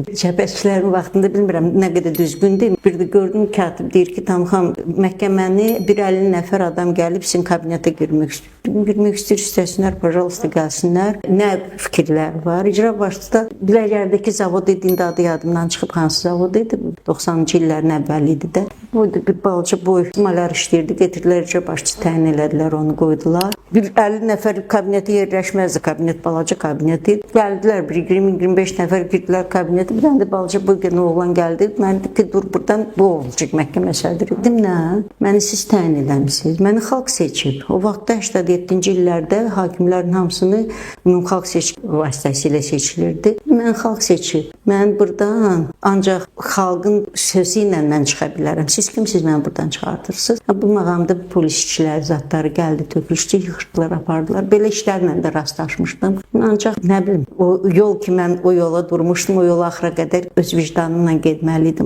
Cəbhəçilərin vaxtında bilmirəm nə qədər düzgündür. Bir də gördüm katib deyir ki, Tamxan məhkəməni bir 50 nəfər adam gəlib sizin kabinetə girmək istəyir. Dedim, girmək istəyir, istəsinlər, пожалуйста, gəlsinlər. Nə fikirlər var? İcra başçısı da Biləcərdəki zavod idi, indi adı yadımdan çıxıb hansı zavod idi? 90-cı illərin əvvəli idi də. Bu bir balaca boy malyar işləyirdi. Getirdilər icra başçısı təyin elədilər, onu qoydular. Bir 50 nəfər kabinetə yerləşməzdi. Kabinet balaca kabinet idi. Gəldilər bir 20-25 nəfər girdilər kabinetə. Bir dənə də balaca boy bir oğlan gəldi. Mən dedim ki, dur burdan bu olacaq məhkəmə sədri. Dedim nə? Məni siz təyin eləmisiniz. Məni xalq seçib. O vaxtda 87-ci illərdə hakimlərin hamısını ümumxalq seçki vasitəsilə seçilirdi. Mən xalq seçib. Mən burdan ancaq xalqın sözü ilə mən çıxa bilərəm. Siz kimsiniz məni burdan çıxartırsınız? Ha, bu məqamda polis işçiləri zətləri gəldi, tökülüşdü, yığışdılar, apardılar. Belə işlərlə də rastlaşmışdım. Ancaq nə bilim, o yol ki mən o yola durmuşdum, o yola axıra qədər öz vicdanımla getməli idim.